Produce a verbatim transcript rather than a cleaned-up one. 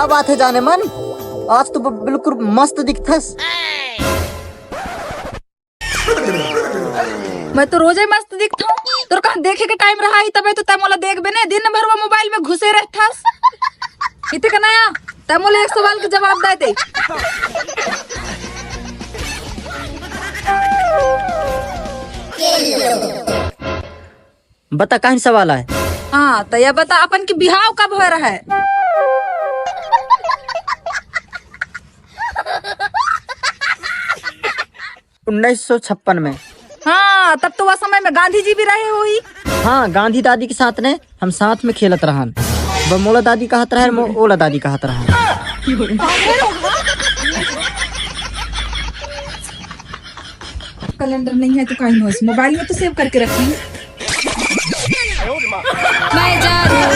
का बात हे जाने मन, आज तो ब-, बिल्कुल मस्त दिखथस। मैं तो रोजे मस्त दिखथंव। तोर कहाँ देखे के टाइम रहा ही, तबे तो तैं मोला देखबे ने। दिन भर वो मोबाइल में घुसे रहथस। इते का नया, तैं मोला एक सवाल के जवाब दे दे। बता, काहिन सवाल आय? हाँ, त या बता, अपन के बिहाव कब होय रहय? उन्नीस सौ छप्पन में। हाँ, तब तो वो समय में गांधी जी भी रहे होही। हाँ, गांधी दादी के साथ ने हम साथ में खेलत रहन। वो मोला दादी कहत रहय, मो ओला दादी कहत रहन। कैलेंडर नहीं है तो काहे नहीं, मोबाइल में तो सेव करके रखी। मैं जानू